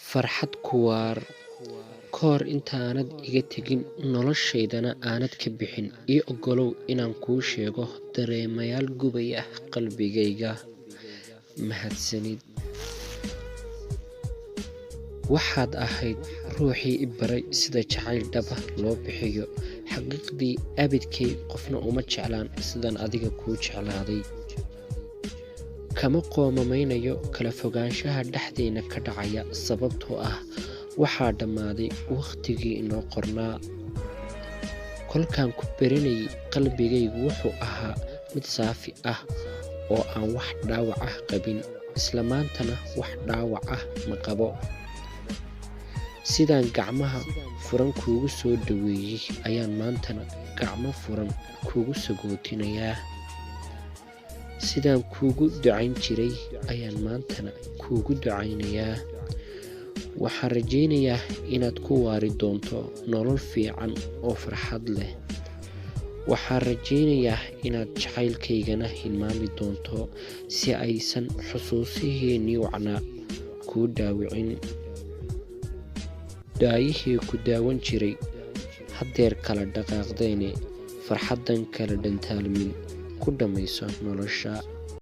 Farxad ku waar. Ka hor intaanad iga tegin, noloshaydana aanad ka bixin, ii oggolow inaan kuu sheego dareemayaal gubaya qalbigayga. Mahadsanid. Waxaad ahayd ruuxii i baray sida jacayl dhaba loo bixiyo. Xaqiiqdii, abidkay qofna uma jeclaan sidaan adiga kuu jeclaaday. Kama qoomameynayo kala fogaanshaha dhexdeena ka dhacaya, sababtoo ah waxaa dhammaaday wakhtigii inoo qornaa. Kolkaan ku baranayay, qalbigaygu wuxuu ahaa mid saafi ah oo aan wax dhaawac ah qabin, isla maantana wax dhaawac ah ma qabo. Sidaan gacmaha furan kuugu soo dhoweeyey ayaan maantana gacmo furan kuugu sagootinayaa. Sidaan kuugu ducayn jiray ayaan maantana kuugu ducaynayaa. Waxaan rajaynayaa inaad ku waari doonto nolol fiican oo farxad leh. Waxaan rajaynayaa inaad jacaylkaygana hilmaami doonto si aysan xusuusihiinnii wacnaa kuu dhaawicin. Dhaayihii ku daawan jiray haddeer kala dhaqaaqdeene, farxaddan kala dhantaalmin ku dhammayso nolosha.